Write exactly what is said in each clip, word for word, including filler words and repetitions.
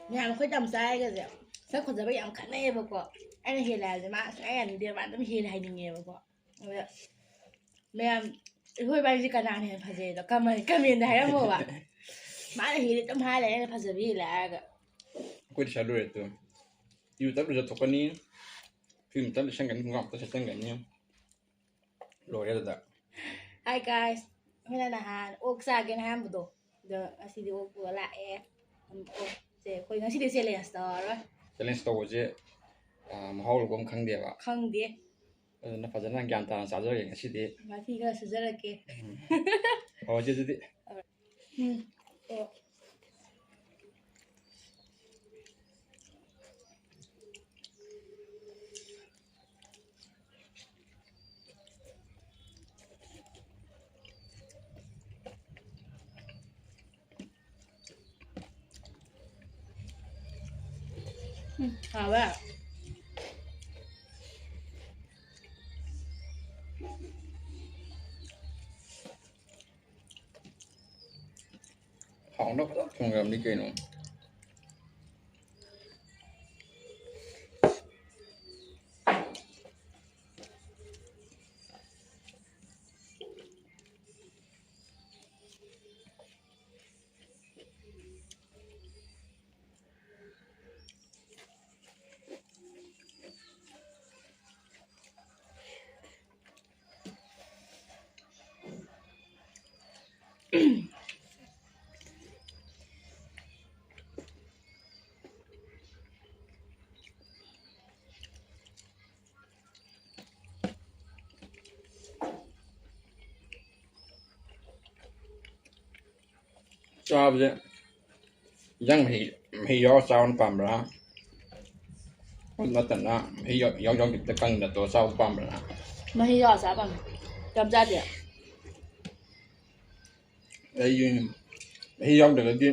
ꯃꯌꯥꯝ ꯑꯩꯈꯣꯏ ꯇꯝꯆꯥ ꯍꯥꯏꯒꯁꯦ ꯁꯛ ꯐꯖꯕ ꯌꯥꯝ ꯈꯠꯅꯩꯌꯦꯕꯀꯣ꯫ ꯑꯩꯅ ꯍꯦꯜꯂꯦ ꯍꯥꯏꯕꯁꯦ ꯃꯥ ꯁꯨꯡꯌꯥ ꯌꯥꯅꯤꯡꯗꯦ, ꯃꯥ ꯑꯗꯨꯝ ꯍꯦꯜꯂꯦ ꯍꯥꯏꯅꯤꯡꯉꯦꯕꯀꯣ꯫ ꯑꯗ ꯃꯌꯥꯝ ꯑꯩꯈꯣꯏ ꯏꯕꯥꯅꯤꯁꯦ ꯀꯅꯥꯅ ꯍꯦꯟꯅ ꯐꯖꯩꯗꯣ ꯀꯃꯦꯟ ꯀꯃꯦꯟꯗ ꯍꯥꯏꯔꯝꯃꯣꯕ꯫ ꯃꯥꯅ ꯍꯦꯜꯂꯦ ꯑꯗꯨꯝ ꯍꯥꯏ ꯂꯩ, ꯑꯩꯅ ꯐꯖꯕ ꯍꯦꯜꯂꯦ ꯍꯥꯏꯔꯒ꯫ ꯑꯩꯈꯣꯏꯗꯤ ꯁꯥ ꯂꯣꯏꯔꯦ ꯇꯨ꯫ ꯏꯔꯨ ꯇꯞ ꯂꯨꯖꯊꯣꯛꯀꯅꯤ, ꯐꯤꯂꯝ ꯇꯞ ꯂꯤꯁꯟꯒꯅꯤ, ꯈꯣꯡꯒ꯭ꯔꯥꯎ ꯑꯝꯇ ꯁꯦꯠꯆꯟꯒꯅꯤ꯫ ꯂꯣꯏꯔꯦ ꯑꯗꯨꯗ꯫ Hi guys, ꯑꯩꯈꯣꯏꯅ ꯅꯍꯥꯟ ꯑꯣꯛ ꯆꯥꯒꯦꯅ ꯍꯥꯏꯔꯝꯕꯗꯣ, ꯑꯗꯣ ꯉꯁꯤꯗꯤ ꯑꯣꯛ ꯄꯨꯔ ꯂꯥꯛꯑꯦ꯫ ꯑꯣꯛꯁꯦ ꯑꯩꯈꯣꯏ ꯉꯁꯤꯗꯤ challenge ꯇꯧꯔꯔꯣꯏ꯫ Challenge ꯇꯧꯕꯁꯦ, ꯑ, ꯃꯍꯥꯎ ꯂꯧꯕꯝ ꯈꯪꯗꯦꯕ꯫ ꯈꯪꯗꯦ꯫ ꯑꯗꯨꯅ ꯐꯖꯅ ꯒ꯭ꯌꯥꯟ ꯇꯥꯅ ꯆꯥꯖꯔꯒꯦ ꯉꯁꯤꯗꯤ꯫ ꯃꯊꯤ ꯈꯔ ꯁꯨꯖꯔꯛꯀꯦ꯫ ꯎꯝ꯫ ꯍꯧꯔꯁꯤ ꯑꯗꯨꯗꯤ꯫ ꯎꯝ꯫ ꯑꯣ꯫ ꯎꯝ, ꯍꯥꯎꯋꯦ꯫ ꯍꯥꯎꯅ ꯐꯖꯅ ꯊꯣꯡꯈ꯭ꯔꯕꯅꯤ ꯀꯩꯅꯣ꯫ ꯆꯥꯕꯁꯦ ꯏꯟꯖꯥꯡ ꯃꯍꯤ, ꯃꯍꯤ ꯌꯥꯎꯔ ꯆꯥꯕꯅ ꯄꯥꯝꯕ꯭ꯔꯥ? ꯑꯗꯨ ꯅꯠꯇꯅ ꯃꯍꯤ ꯌꯥꯎ-, ꯌꯥꯎ-, ꯌꯥꯎꯗꯕꯤꯗ ꯀꯪꯅ ꯇꯧꯔ ꯆꯥꯕ ꯄꯥꯝꯕ꯭ꯔꯥ? ꯃꯍꯤ ꯌꯥꯎꯔ ꯆꯥꯕ ꯄꯥꯝꯃꯦ꯫ ꯌꯥꯝ ꯆꯥꯗꯦ꯫ ꯑꯩ ꯃꯍꯤ ꯌꯥꯎꯗ꯭ꯔꯒꯗꯤ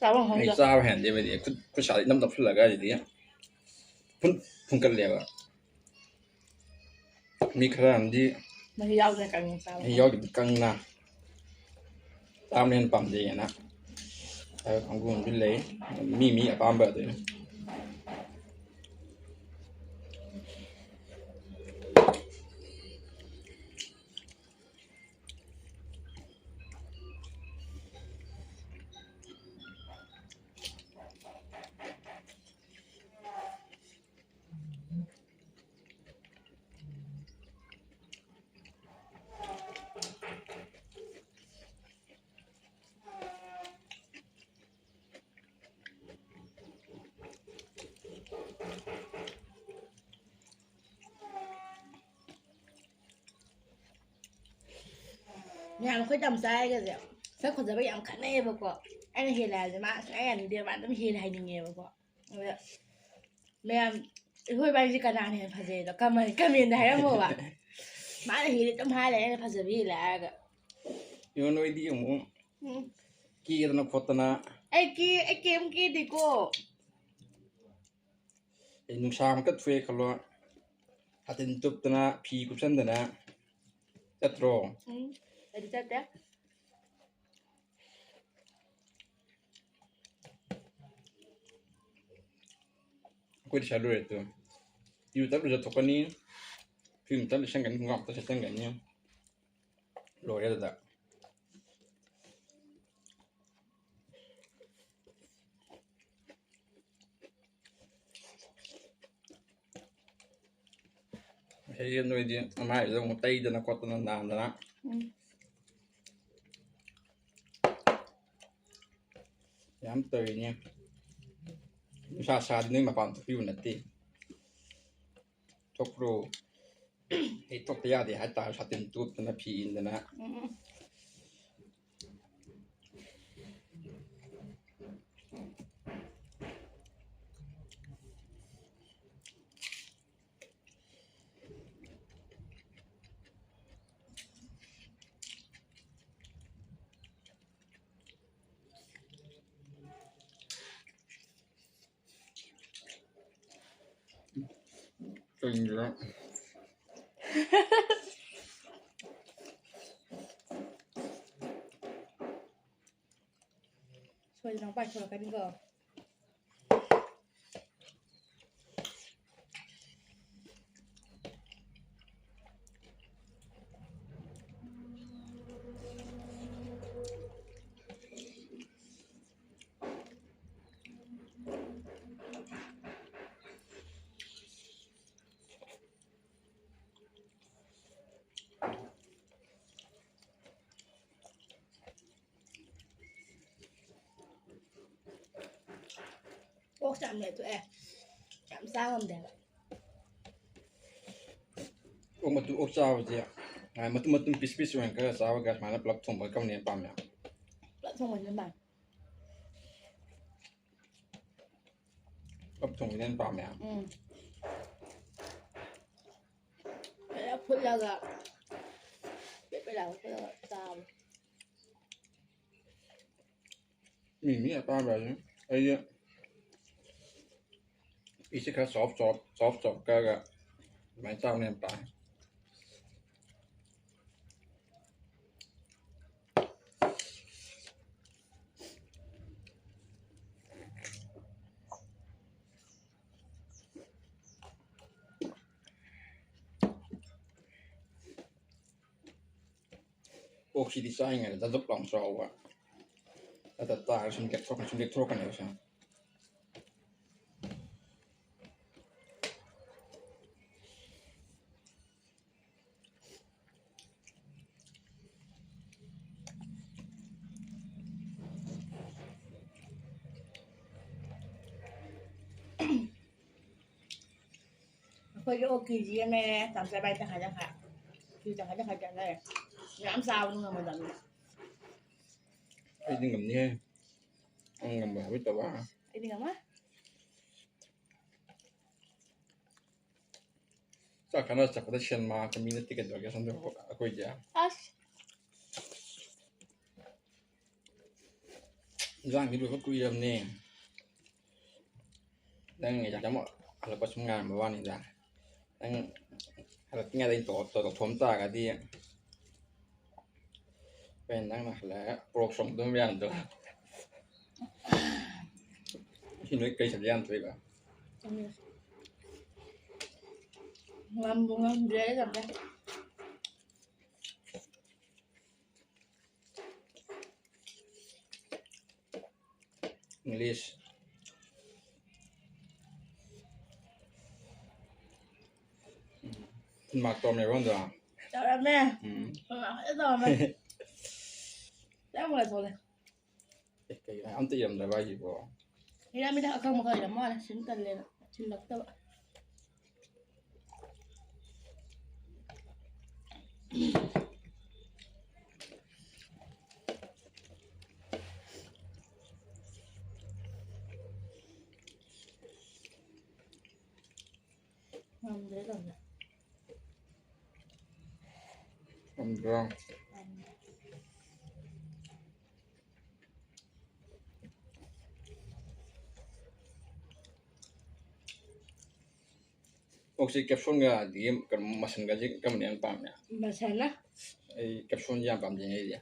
ꯆꯥꯕ ꯃꯍꯤ ꯉꯝꯗꯦ꯫ ꯆꯥꯕ ꯍꯩꯅꯗꯦꯕ ꯑꯩꯗꯤ꯫ ꯈꯨꯠ, ꯈꯨꯠ ꯁꯥꯗ ꯏꯅꯞ ꯅꯞꯁꯤꯜꯂꯒ ꯑꯗꯨꯗꯒꯤ ꯐꯨꯟ ꯐꯨꯟꯀꯠꯂꯦꯕ꯫ ꯃꯤ ꯈꯔ ꯑꯃꯗꯤ ꯃꯍꯤ ꯌꯥꯎꯗꯅ ꯀꯪꯅ ꯆꯥꯕ꯫ ꯃꯍꯤ ꯌꯥꯎꯗꯕꯤ ꯀꯪꯅ ꯆꯥꯕꯅ ꯍꯦꯟꯅ ꯄꯥꯝꯖꯩꯌꯦꯅ꯫ ꯍꯥꯏꯕ ꯀꯥꯡꯕꯨ ꯑꯃꯗꯤ ꯂꯩ꯫ ꯃꯤ ꯃꯤ ꯑꯄꯥꯝꯕ ꯑꯗꯨꯅꯤ꯫ ꯃꯌꯥꯝ ꯑꯩꯈꯣꯏ ꯇꯝꯆꯥ ꯍꯥꯏꯒꯁꯦ ꯁꯛ ꯐꯖꯕ ꯌꯥꯝ ꯈꯠꯅꯩꯌꯦꯕꯀꯣ꯫ ꯑꯩꯅ ꯍꯦꯜꯂꯦ ꯍꯥꯏꯕꯁꯦ ꯃꯥ ꯁꯨꯡꯌꯥ ꯌꯥꯅꯤꯡꯗꯦꯕ꯫ ꯃꯥ ꯑꯗꯨꯝ ꯍꯦꯜꯂꯦ ꯍꯥꯏꯅꯤꯡꯉꯦꯕꯀꯣ꯫ ꯑꯗ ꯃꯌꯥꯝ ꯑꯩꯈꯣꯏ ꯏꯕꯥꯅꯤꯁꯦ ꯀꯅꯥꯅ ꯍꯦꯟꯅ ꯐꯖꯩꯗꯣ ꯀꯃꯦꯟ ꯀꯃꯦꯟꯗ ꯍꯥꯏꯔꯝꯃꯣꯕ꯫ ꯃꯥꯅ ꯍꯦꯜꯂꯦ ꯑꯗꯨꯝ ꯍꯥꯏꯔꯦ, ꯑꯩꯅ ꯐꯖꯕ ꯍꯦꯜꯂꯦ ꯍꯥꯏꯔꯒ꯫ ꯏꯃꯥ, ꯅꯣꯏꯗꯤ ꯑꯃꯨꯛ ꯎꯝ꯫ ꯀꯦꯗꯅ ꯈꯣꯠꯇꯅ꯫ ꯑꯩ ꯀꯦ ꯑꯩ ꯀꯩꯝ ꯀꯦꯗꯦꯀꯣ꯫ ꯑꯩ ꯅꯨꯡꯁꯥ ꯑꯃꯨꯛꯇ ꯊꯣꯛꯑꯦ ꯈꯜꯂꯣ, ꯁꯥꯇꯤꯟ ꯇꯨꯞꯇꯅ, ꯐꯤ ꯀꯨꯞꯁꯟꯗꯅ ꯆꯠꯇ꯭ꯔꯣ? ꯎꯝ, ꯑꯩꯗꯤ ꯆꯠꯇꯦ꯫ ꯑꯩꯈꯣꯏꯗꯤ ꯁꯥ ꯂꯣꯏꯔꯦ ꯇꯨ꯫ ꯏꯔꯨ ꯇꯞ ꯂꯨꯖꯊꯣꯛꯀꯅꯤ, ꯐꯤ ꯑꯃꯇ ꯂꯤꯠꯁꯟꯒꯅꯤ, ꯈꯣꯡꯒ꯭ꯔꯥꯎ ꯑꯃꯇ ꯁꯦꯠꯆꯟꯒꯅꯤ꯫ ꯂꯣꯏꯔꯦ ꯑꯗꯨꯗ꯫ ꯉꯁꯥꯏꯒꯤ ꯅꯣꯏꯗꯤ ꯃꯥꯏꯗ ꯑꯃꯨꯛ ꯇꯩꯗꯅ ꯈꯣꯠꯇꯅ ꯅꯥꯟꯗꯅ ꯎꯝ꯫ ꯌꯥꯝ ꯇꯧꯔꯤꯅꯦ꯫ ꯅꯨꯡꯁꯥ ꯁꯥꯗꯤ ꯅꯣꯏ ꯃꯄꯥꯟ ꯊꯣꯛꯄꯤꯌꯨ ꯅꯠꯇꯦ꯫ ꯊꯣꯛꯄ꯭ꯔꯣ? ꯑꯩ ꯊꯣꯛꯄ ꯌꯥꯗꯦ ꯍꯥꯏꯇꯥꯔꯦ, ꯁꯥꯇꯤꯟ ꯇꯨꯞꯇꯅ ꯐꯤ ꯏꯟꯗꯅ꯫ ꯎꯝ꯫ ꯀꯩꯅꯣ? ꯑꯩꯈꯣꯏ ꯅꯪ ꯄꯥꯏꯊꯣꯔꯛꯀꯅꯤꯀꯣ꯫ ꯑꯣꯛꯁꯦ ꯌꯥꯝ ꯂꯦꯊꯣꯛꯑꯦ꯫ ꯌꯥꯝ ꯆꯥ ꯉꯝꯗꯦꯕ꯫ ꯑꯣꯛ ꯃꯇꯨꯝ, ꯑꯣꯛ ꯆꯥꯕꯁꯦ, ꯍꯥꯏ, ꯃꯇꯨꯝ ꯃꯇꯨꯝ, ꯄꯤꯁ ꯄꯤꯁ ꯑꯣꯏꯅ ꯈꯔ ꯆꯥꯕꯒ ꯁꯨꯃꯥꯏꯅ ꯄꯨꯂꯞ ꯊꯣꯡꯕꯒ ꯀꯔꯝꯕꯅ ꯍꯦꯟꯅ ꯄꯥꯝꯃꯦ? ꯄꯨꯂꯞ ꯊꯣꯡꯕꯁꯤꯅ ꯄꯥꯝꯃꯦ꯫ ꯄꯨꯂꯞ ꯊꯣꯡꯕꯁꯤꯅ ꯍꯦꯟꯅ ꯄꯥꯝꯃꯦ? ꯎꯝ꯫ ꯐꯖꯅ ꯐꯨꯠꯂꯒ, ꯄꯦꯠ ꯄꯦꯠ ꯂꯥꯎꯅ ꯐꯨꯠꯂꯒ ꯆꯥꯕ꯫ ꯃꯤ ꯃꯤ ꯑꯄꯥꯝꯕ ꯍꯥꯏꯗꯨꯅꯤ꯫ ꯑꯩꯗꯤ ꯄꯤꯁꯁꯦ ꯈꯔ ꯆꯥꯎꯞ ꯆꯥꯎꯞ, ꯆꯥꯎꯞ ꯆꯥꯎꯞ ꯀꯛꯑꯒ ꯑꯗꯨꯃꯥꯏꯅ ꯆꯥꯕꯅ ꯍꯦꯟꯅ ꯄꯥꯝꯃꯦ꯫ ꯑꯣꯛꯁꯤꯗꯤ ꯆꯥꯔꯤꯉꯩꯗ ꯗꯞ ꯗꯞ ꯂꯥꯎꯅ ꯆꯥꯎꯕ꯫ ꯑꯗ ꯇꯥꯔꯒ ꯁꯨꯝ ꯂꯦꯛꯊꯣꯔꯛꯀꯅꯤ, ꯁꯨꯝ ꯂꯦꯛꯊꯣꯔꯛꯀꯅꯦꯕ ꯁꯨꯝ꯫ ꯑꯩꯈꯣꯏꯒꯤ ꯑꯣꯛ ꯀꯦ ꯖꯤ ꯑꯃ ꯂꯩꯔꯦ, ꯇꯥꯃꯣꯆꯥ ꯏꯕꯥꯅꯤ ꯇꯪꯈꯥꯏ ꯇꯪꯈꯥꯏ꯫ ꯀꯦ ꯖꯤ ꯇꯪꯈꯥꯏ ꯇꯪꯈꯥꯏ ꯆꯥꯅꯔꯦ꯫ ꯌꯥꯝ ꯆꯥꯕꯗꯤ ꯉꯝꯃꯣꯏꯗꯕꯅꯤꯅ꯫ ꯑꯩꯗꯤ ꯉꯝꯅꯤꯍꯦ꯫ ꯅꯪ ꯉꯝꯕ ꯍꯥꯏꯕ ꯇꯧꯕ꯫ ꯑꯩꯗꯤ ꯉꯝꯃꯣꯏ꯫ ꯆꯥꯛ ꯈꯔ ꯆꯠꯄꯗ ꯁꯦꯟ ꯃꯥꯡꯉꯛꯄ ꯃꯤ ꯅꯠꯇꯦ ꯀꯩꯗꯧꯔꯒꯦ ꯁꯣꯝꯗ ꯑꯩꯈꯣꯏꯗꯤ꯫ ꯑꯁ꯫ ꯏꯟꯖꯥꯡꯗꯤ ꯂꯣꯏꯕ ꯀꯨꯏꯔꯕꯅꯦ꯫ ꯅꯪ ꯑꯦꯛꯖꯥꯝ ꯍꯜꯂꯛꯄ ꯁꯨꯝ ꯉꯥꯏꯔꯝꯕ ꯋꯥꯅꯤꯗ꯫ ꯅꯪ ꯍꯜꯂꯛꯇ꯭ꯔꯤꯉꯩꯗ ꯑꯩꯅ ꯇꯧ-, ꯇꯧꯊꯣꯛꯑꯝ ꯇꯥꯔꯒꯗꯤ ꯍꯣꯔꯦꯟ ꯅꯪꯅ ꯍꯜꯂꯛꯑꯒ ꯄꯣꯔꯣꯛ ꯆꯣꯡꯗꯧ ꯃꯌꯥꯝꯗꯣ꯫ ꯁꯤ ꯅꯣꯏ ꯀꯩ subject ꯌꯥꯝ ꯊꯣꯛꯏꯕ? ꯉꯝꯕꯨ ꯉꯝꯗ꯭ꯔꯦ ꯑꯩ subject꯫ English꯫ Mark ꯇꯧꯔꯝꯃꯦꯕ ꯑꯗꯣ? ꯇꯧꯔꯝꯃꯦ꯫ ꯎꯝ꯫ ꯃꯃꯥ ꯍꯣꯏꯗ ꯇꯧꯔꯝꯃꯦ꯫ ꯌꯥꯝ ꯅꯨꯡꯉꯥꯏꯊꯣꯛꯂꯦ꯫ ꯑꯦ, ꯀꯩꯒꯤꯅꯣ ꯑꯝꯇ ꯏꯔꯝꯗꯕ ꯍꯥꯏꯁꯤꯕꯣ? ꯏꯔꯝꯃꯤꯗ, ꯑꯈꯪꯕ ꯈꯔ ꯏꯔꯝꯕ ꯋꯥꯅꯤ, ꯁꯤꯟ ꯇꯜꯂꯦꯅ ꯁꯤꯜꯂꯛꯇꯕ꯫ ꯉꯝꯗ꯭ꯔꯦ ꯇꯧꯔꯤꯁꯦ꯫ ꯉꯝꯗ꯭ꯔꯣ? ꯉꯝꯗ꯭ꯔꯦ꯫ ꯑꯣꯛꯁꯤ capsuleꯒ ꯑꯗꯒꯤ ꯀꯩꯅꯣ, muscleꯒꯁꯤ ꯀꯔꯝꯕꯅ ꯍꯦꯟꯅ ꯄꯥꯝꯃꯦ? Muscleꯅ꯫ ꯑꯩ capsuleꯁꯤ ꯌꯥꯝ ꯄꯥꯝꯖꯩ ꯑꯩꯗꯤ꯫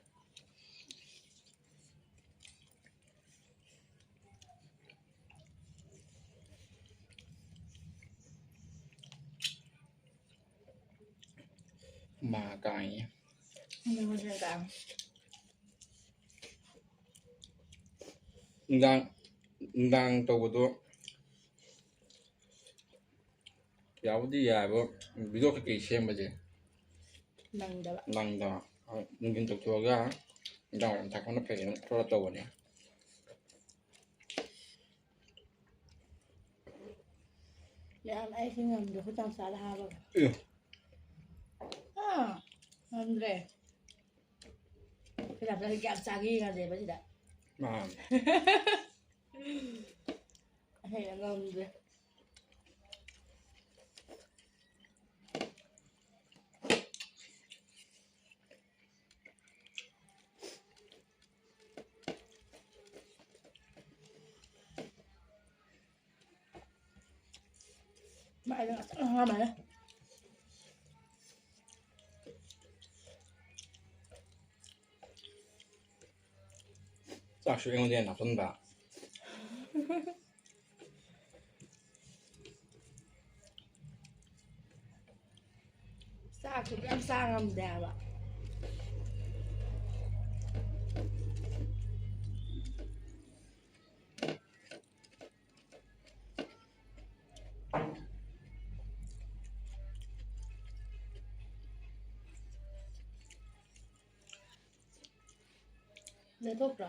ꯍꯨꯃꯥꯡ ꯀꯥꯡꯉꯤ꯫ ꯍꯨꯃꯥꯡ ꯀꯥꯡꯉꯤ꯫ ꯅꯨꯡꯗꯥꯡ, ꯅꯨꯡꯗꯥꯡ ꯇꯧꯕꯗꯣ ꯌꯥꯕꯨꯗꯤ ꯌꯥꯏꯕ, video ꯀꯩꯀꯩ ꯁꯦꯝꯕꯁꯦ ꯅꯪꯗꯕ꯫ ꯅꯪꯗꯕ꯫ ꯅꯨꯡꯊꯤꯟ ꯇꯧꯊꯣꯛꯑꯒ ꯅꯨꯡꯗꯥꯡ ꯋꯥꯏꯔꯝ ꯊꯥꯛꯄꯅ ꯐꯩꯌꯦꯅ ꯈꯔ ꯇꯧꯕꯅꯦ꯫ ꯌꯥꯝ ꯑꯩꯁꯦ ꯉꯝꯗꯦ, ꯈꯨꯠ ꯆꯥꯝ ꯆꯥꯗ ꯍꯥꯞꯄꯒ꯫ ꯑꯦ꯫ ꯑꯥ, ꯉꯝꯗ꯭ꯔꯦ꯫ ꯈꯨꯠ ꯆꯥꯝ ꯆꯥꯗ ꯀꯌꯥꯝ ꯆꯥꯒꯦ ꯌꯦꯡꯉꯁꯦꯕ ꯁꯤꯗ꯫ ꯃꯥꯅꯦ꯫ ꯑꯩ ꯉꯝꯗ꯭ꯔꯦ꯫ ꯃꯥꯏꯗ ꯉꯥꯛꯇꯪ ꯉꯥꯡꯉꯝꯃꯅꯤ꯫ ꯆꯥꯛꯁꯨ ꯑꯩꯉꯣꯟꯗ ꯍꯦꯟꯅ ꯍꯥꯞꯆꯤꯟꯕ꯫ ꯆꯥꯛꯁꯨ ꯌꯥꯝ ꯆꯥ ꯉꯝꯗꯦ ꯍꯥꯏꯕ꯫ ꯂꯩꯊꯣꯛꯇ꯭ꯔꯣ?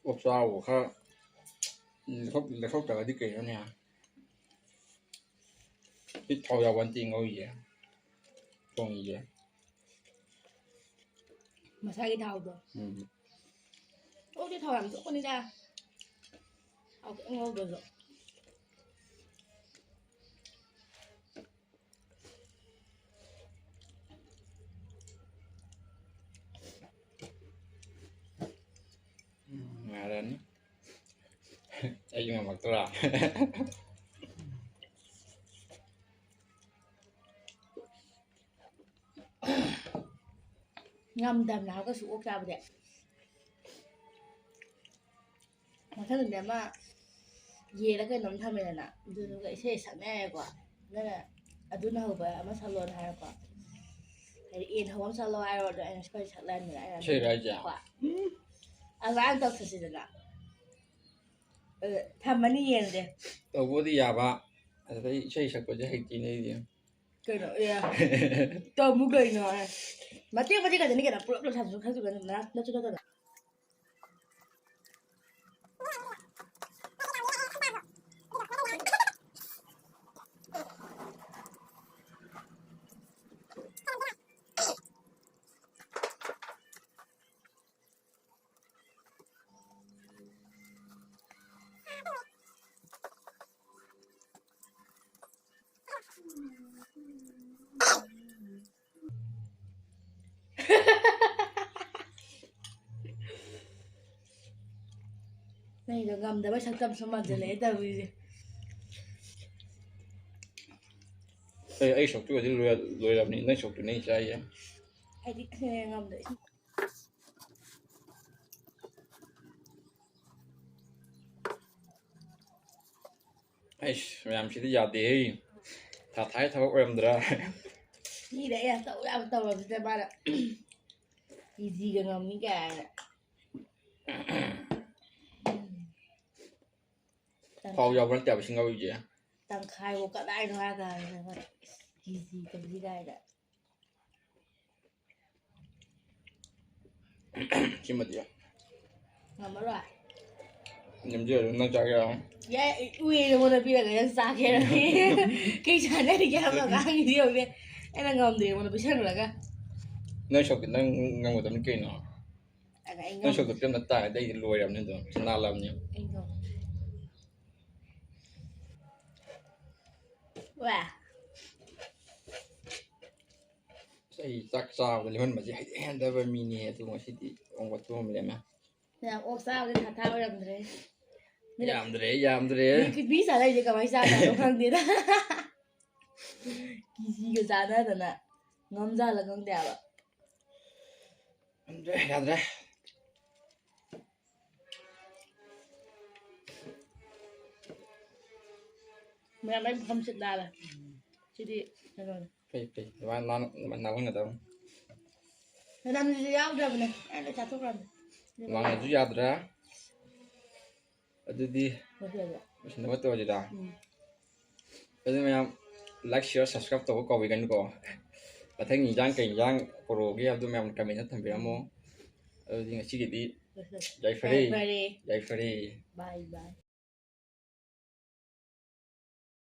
ꯑꯣꯛ ꯆꯥꯕꯨ ꯈꯔ ꯂꯩꯊꯣꯛ-, ꯂꯩꯊꯣꯛꯇ꯭ꯔꯒꯗꯤ ꯀꯩꯅꯣꯅꯦ? ꯁꯤ ꯊꯥꯎ ꯌꯥꯎꯕ ꯅꯠꯇꯦ ꯉꯧꯔꯤꯁꯦ, ꯊꯣꯡꯉꯤꯁꯦ꯫ ꯃꯁꯥꯒꯤ ꯊꯥꯎꯗꯣ꯫ ꯎꯝ꯫ ꯑꯣꯛꯇꯤ ꯊꯥꯎ ꯌꯥꯝ ꯊꯣꯛꯄꯅꯤꯗ꯫ ꯊꯥꯎ ꯈꯤꯇꯪ ꯉꯧꯗ꯭ꯔꯁꯨ꯫ ꯎꯝ, ꯌꯥꯔꯅꯤ꯫ ꯑꯩꯁꯨ ꯉꯝꯃꯛꯇ꯭ꯔꯥ? ꯉꯝꯗꯕꯅꯦ ꯍꯥꯏꯕ ꯀꯩꯁꯨ ꯑꯣꯛ ꯆꯥꯕꯗꯤ꯫ ꯃꯊꯪꯗꯤ ꯑꯃ ꯌꯦꯟꯂ ꯀꯩꯅꯣꯝ ꯊꯝꯃꯦꯗꯅ, ꯑꯗꯨꯗꯨꯒ ꯏꯁꯩ ꯁꯛꯅꯤ ꯍꯥꯏꯔꯦꯀꯣ, ꯅꯪꯅ ꯑꯗꯨꯅ ꯍꯧꯕ ꯑꯃ ꯁꯛꯂꯣꯅ ꯍꯥꯏꯔꯦꯀꯣ, ꯍꯥꯏꯗꯤ ꯌꯦꯟ ꯍꯧꯕ ꯑꯃ ꯁꯛꯂꯣ ꯍꯥꯏꯔꯣ, ꯑꯗꯣ ꯑꯩꯅ ꯏꯁꯩ ꯁꯛꯂꯛꯑꯅꯤ, ꯑꯩꯅ ꯏꯁꯩꯔꯣ ꯍꯥꯏꯁꯦ? ꯀꯣ꯫ ꯎꯝ꯫ ꯑꯗꯨꯃꯥꯏꯅ ꯇꯧꯊꯁꯤꯗꯅ꯫ ꯑꯗꯨ ꯊꯝꯃꯅꯤ ꯌꯦꯟꯁꯦ꯫ ꯇꯧꯕꯗꯤ ꯌꯥꯕ, ꯑꯗꯨꯗꯩ ꯏꯁꯩ ꯁꯛꯄꯁꯦ ꯍꯩꯇꯦꯅꯦ ꯑꯩꯗꯤ꯫ ꯀꯩꯅꯣ? ꯑꯦ꯫ ꯇꯝꯃꯨ ꯀꯩꯅꯣ? ꯃꯇꯦꯛ ꯃꯇꯦꯛ ꯈꯛꯇꯅꯤ ꯀꯩꯅꯣ, ꯄꯨꯂꯞ ꯄꯨꯂꯞ ꯁꯥꯟꯅꯁꯨ ꯈꯔꯁꯨ ꯀꯩꯅꯣ, ꯅꯠꯁꯨ ꯅꯠꯇꯅ꯫ ꯅꯪꯒꯤꯗꯣ ꯉꯝꯗꯕꯩ ꯁꯛꯇꯝꯁꯨ ꯃꯥꯟꯁꯤꯜꯂꯛꯑꯦ ꯇꯧꯔꯤꯁꯦ꯫ ꯑꯩ, ꯑꯩ ꯁꯛꯇꯨꯒꯗꯤ ꯂꯣꯏ-, ꯂꯣꯏꯔꯕꯅꯤ, ꯅꯪ ꯁꯛꯇꯨꯅꯦ ꯑꯩ ꯆꯥꯏꯁꯦ꯫ ꯑꯩꯗꯤ ꯉꯝꯗꯦ꯫ ꯑꯩꯁ, ꯃꯌꯥꯝꯁꯤꯗꯤ ꯌꯥꯗꯦꯍꯦ꯫ ꯊꯥ ꯊꯥꯒꯤ ꯊꯕꯛ ꯑꯣꯏꯔꯝꯗ꯭ꯔꯥ? ꯃꯤꯗ ꯑꯩ ꯇꯧ ꯌꯥꯕ ꯇꯧꯔꯕꯁꯤꯗ ꯃꯥꯅ ꯀꯦꯖꯤꯒ ꯉꯝꯅꯤ ꯀꯥꯏꯅ꯫ ꯊꯥꯎ ꯌꯥꯎꯕ ꯅꯠꯇꯦꯕ ꯁꯤ ꯉꯧꯔꯤꯁꯦ꯫ ꯇꯪꯈꯥꯏꯐꯥꯎ ꯀꯗꯥꯏꯅꯣ ꯍꯥꯏ ꯀꯥꯟꯗ ꯀꯦꯖꯤ ꯇꯧꯁꯤ ꯀꯥꯏꯅ꯫ ꯁꯤꯃꯗꯤ ꯉꯝꯃꯔꯣꯏ꯫ ꯅꯝꯖꯔ ꯅꯪ ꯆꯥꯒꯦꯔꯣ? ꯌꯥꯏ, ꯎꯏ ꯅꯉꯣꯟꯗ ꯄꯤꯔꯒ ꯅꯪ ꯆꯥꯒꯦꯔ? ꯀꯩ ꯆꯥꯟꯅꯔꯤꯒꯦ ꯍꯥꯏꯕ ꯑꯉꯥꯡꯒꯤꯗꯤ ꯌꯦꯡꯉꯨꯅꯦ꯫ ꯑꯩꯅ ꯉꯝꯗꯦ ꯅꯉꯣꯟꯗ ꯄꯤꯁꯜꯂꯨꯔꯒ꯫ ꯅꯪ ꯁꯛꯇꯤ ꯅꯪ ꯉꯝꯒꯗꯕꯅꯤ ꯀꯩꯅꯣ? ꯑꯗ ꯑꯩ ꯅꯪ ꯉꯝ- ꯁꯛꯇꯤ ꯄꯤꯔꯝꯗ ꯇꯥꯔꯗꯤ ꯑꯩꯗꯤ ꯂꯣꯏꯔꯕꯅꯤ ꯑꯗꯨꯝ꯫ ꯅꯥꯜꯂꯕꯅꯤ꯫ ꯑꯩ ꯉꯝ-, ꯋꯥ꯫ ꯑꯩ ꯆꯥꯛ ꯆꯥꯕꯗ ꯂꯦꯝꯍꯟꯕꯁꯦ ꯍꯩꯗꯤ ꯍꯩꯅꯗꯕ ꯃꯤꯅꯦ, ꯑꯗꯨ ꯉꯁꯤꯗꯤ ꯑꯣꯡꯕ ꯇꯨꯝ ꯂꯦꯝꯃꯦ꯫ ꯃꯌꯥꯝ ꯑꯣꯛ ꯆꯥꯕꯗꯤ ꯊꯥ ꯊꯥ ꯑꯣꯏꯔꯝꯗ꯭ꯔꯦ꯫ ꯃꯤꯅ ꯌꯥꯝꯗ꯭ꯔꯦ, ꯌꯥꯝꯗ꯭ꯔꯦ꯫ ꯃꯤ, ꯃꯤ ꯆꯥꯅꯩꯁꯦ ꯀꯃꯥꯏꯅ ꯆꯥꯖꯥꯠꯅꯣ ꯈꯪꯗꯦꯗ꯫ ꯀꯦꯖꯤꯒ ꯆꯥꯟꯅꯗꯅ ꯉꯝꯖꯥꯠꯂ ꯈꯪꯗꯦ ꯍꯥꯏꯕ꯫ ꯌꯥꯗ꯭ꯔꯦ, ꯌꯥꯗ꯭ꯔꯦ꯫ ꯃꯌꯥꯝ ꯑꯩ ꯃꯐꯝ ꯁꯤꯠ ꯅꯥꯜꯂꯦ꯫ ꯁꯤꯗꯤ ꯀꯩꯅꯣꯅꯦ꯫ ꯐꯩ, ꯐꯩ꯫ ꯑꯗꯨꯃꯥꯏꯅ ꯅꯥꯟ-, ꯑꯗꯨꯃꯥꯏꯅ ꯅꯥꯜꯍꯟꯒꯗꯕꯅꯤ꯫ ꯃꯅꯝꯁꯤꯁꯨ ꯌꯥꯎꯗ꯭ꯔꯕꯅꯦ꯫ ꯑꯩ ꯂꯣꯏ ꯆꯥꯊꯣꯛꯈ꯭ꯔꯕꯅꯦ꯫ ꯃꯥꯡꯉꯁꯨ ꯌꯥꯗ꯭ꯔꯦ꯫ ꯑꯗꯨꯗꯤ ꯂꯣꯏꯁꯤꯜꯂꯁꯦ꯫ ꯂꯣꯏꯁꯤꯟꯅꯕ ꯇꯧꯔꯁꯤꯔꯥ? ꯎꯝ꯫ ꯑꯗꯨ ꯃꯌꯥꯝ like, share, subscribe ꯇꯧꯕ ꯀꯥꯎꯕꯤꯒꯅꯨꯀꯣ꯫ ꯃꯊꯪꯒꯤ ꯏꯟꯖꯥꯡ ꯀꯩ ꯏꯟꯖꯥꯡ ꯄꯨꯔꯛꯑꯣꯒꯦ ꯍꯥꯏꯕꯗꯨ ꯃꯌꯥꯝ comment ꯇ ꯊꯝꯕꯤꯔꯝꯃꯣ꯫ ꯑꯗꯨꯗꯤ ꯉꯁꯤꯒꯤꯗꯤ ꯂꯣꯏꯁꯤꯜꯂꯁꯦ꯫ ꯌꯥꯏꯐꯔꯦ꯫ ꯌꯥꯏꯐꯔꯦ꯫ ꯌꯥꯏꯐꯔꯦ꯫ Bye, bye꯫